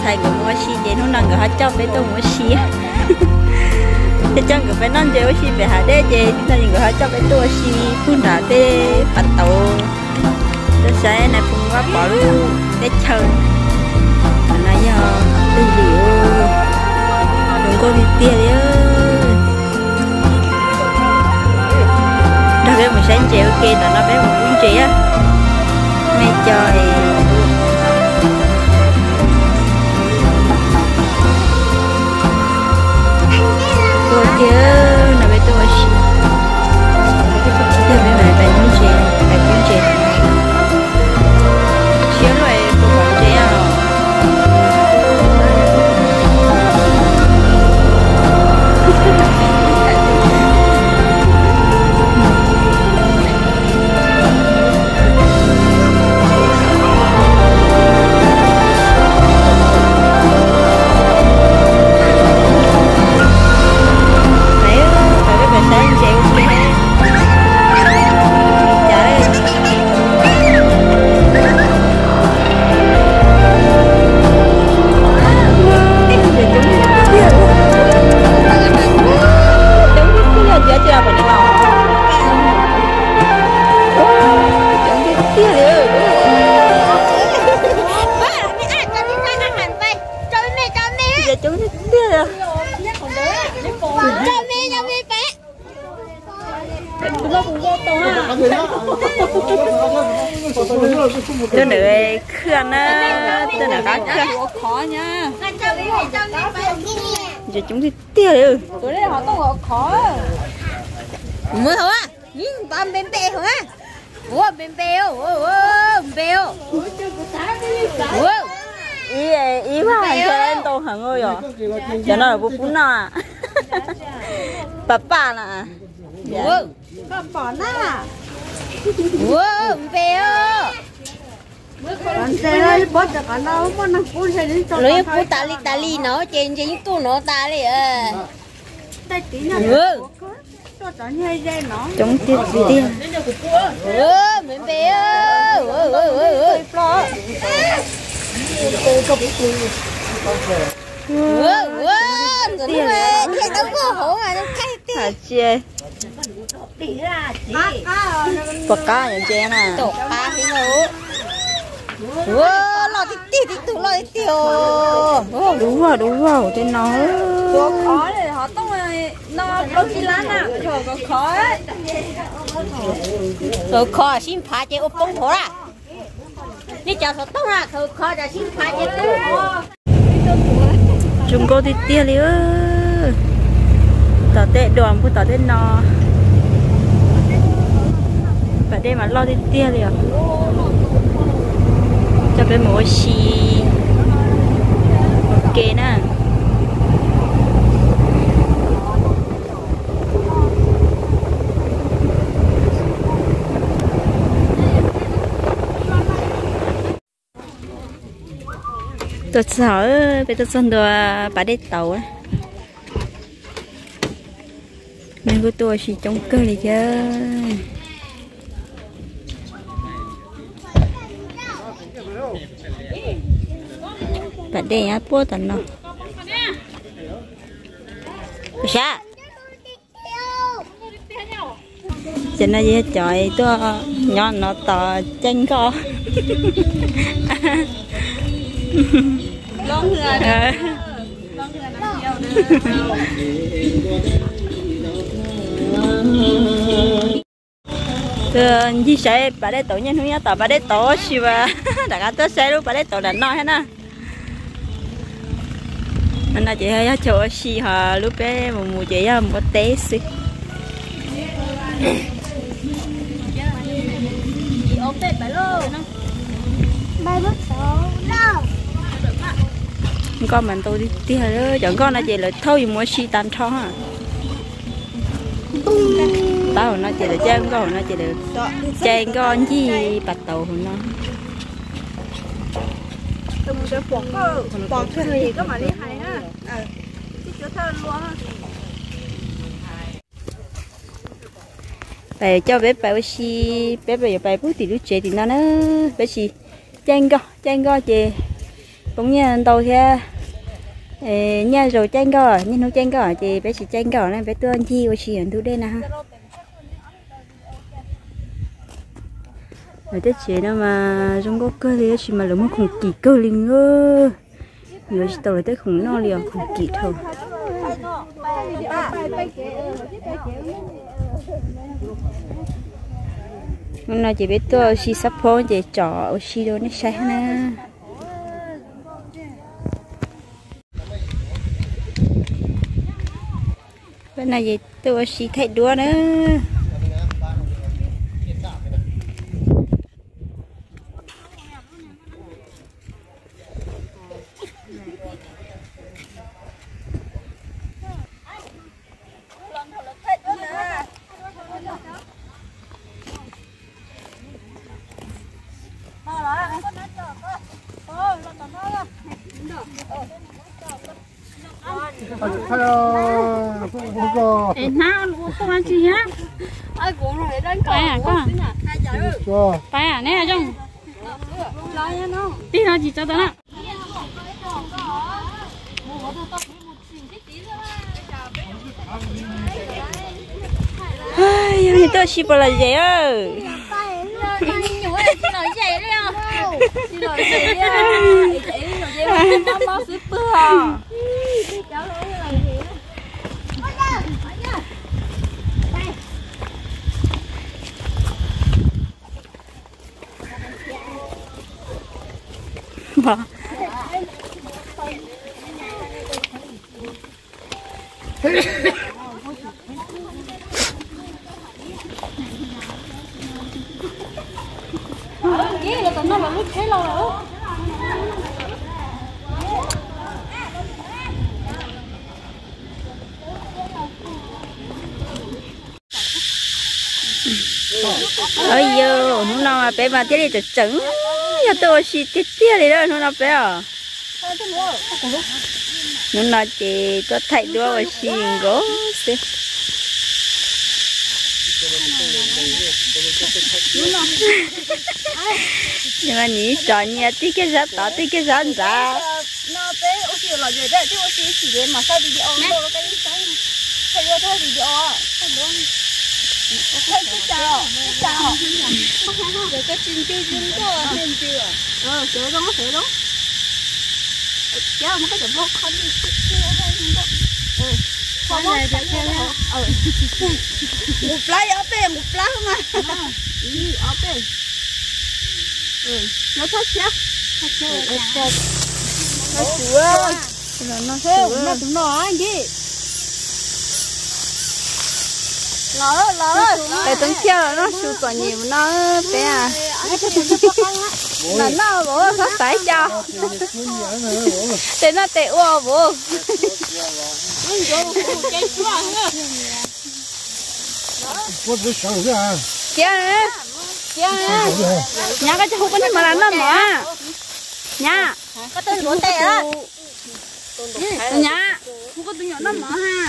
Txhais nkawd mus ua si ces hnub no nkawd ho coj peb tuaj mus ua si. Ces coj nkawd peb noj ntses ua si pem hav dej ces hnub no nkawd ho coj peb tuaj ua si puag nram tej pas tauv. Tuaj saib nais phoo Vaj Pov lub teb chaws. Qhov no yog twg li, zoo nkauj tiag tiag li. Nrog peb mus saib ntses ua ke, ntawm no peb mus pub ntses. Nej cov tuaj tiag no peb tuaj ua si. Yog peb mam pais pub ntses, pais pub ntses. Siab luaj puas pom ntses os. Tuaj ntawm khw na, tuaj ntawm qab khw. Ntses coob tiag tiag li. Mus hauv, npe npe hauv, ua npe npe, npe, ib, ib vaj ntau heev yom. Cov no puas pub noj? Pab paj na. Npe, lawv yeej pub tas li tas li no ces ntses yeej tuaj no tas li. Coob tiag tiag. Npe npe, ntxim hlub thiab tau nkauj hauv mas tau khaib tiag. Puas qab ntses na? Tom qab heev. Ua, loj tiag tiag, tib tug loj tiag tiag. Dub vog dub vog tej no. Khawv khov sib phav ces ua poob hauv lawm. Nej cov xov tooj na, khawv khov cov sib phav ces poob hauv. Zoo nkauj tiag tiag li. Tom tej duas puag tom tej no. Pas dej mas loj tiag tiag li os. Coj peb mus ua si ua ke na. Tuaj txog, peb tuaj txog ntua pas dej tauv. Neeg kuj tuaj ua si coob kawg li thiab. Pas dej nyob puag tom no. Sab. Ces no yog cov tuaj nyob no tos caij nkoj. Ncig saib pas dej tauv, niaj hnub nyob tom pas dej tauv tab sis mas rov qab tuaj saib lub pas dej tauv nram no thiab na. No ces yog chaw ua si, ho lub peb mus mus ces yog mus ua teb xwb. Nkoj mas ntau tiag tiag, cov nkoj no ces lawv thauj yus mus ua si tag nrho. Tav hauv no ces lawv caij nkoj, hauv no ces lawv caij nkoj ncig pas tauv hauv no. Pais coj peb pais ua si, peb pais yuav pais pub tim lub tsev tim no na, peb tsis caij nkoj, caij nkoj ces Poob nyiaj ntau thiab, nyiaj zaus caij nkoj, nyiaj hnub caij nkoj ces peb tsis caij nkoj na, peb tuaj ncig ua si ntug dej na. Lawv tej tsev no mas zoo nkauj kawg li, tab sis mas lawv muag khoom kim kawg li. Yuav tsis tau lawv tej khoom noj li os, khoom kim dhau. Hnub no ces peb tuaj ua si xab phob ces tsom ua si rau nej saib na. Peb no ces tuaj ua si thaij duab na. Es hnab ua tsis hiab. Pab neb zoo. Tig no tsis tso tau na. Yog tuaj ua si puas lom zem? Yog hnub no peb mas thiaj li tseem tseem yog tuaj ua si tiag tiag li na hnub no peb os. Hnub no ces tuaj thaij duab ua si nkaus xwb. Nim tsom nyias tig kiag sab tod tig kiag sab ntxav. Nqus plab ob peb, nqus plab mas. Ob peb. Yuav thaj tshiab. Los su. Tus no nti. Los los. Es tub thiaj los noj su txom nyem mus no peb. Los noj vauv, txhob xaiv cas. Tes noj tes ua vauv. Cia, cia, nyab, koj cia hu koj niag mos las noj mov. Nyab, nyab, hu koj tus nyuam noj mov ha.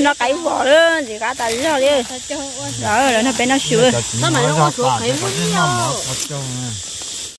Noj qaib vos lawm, ntxim qab tas zog li. Los, los nrog peb noj su.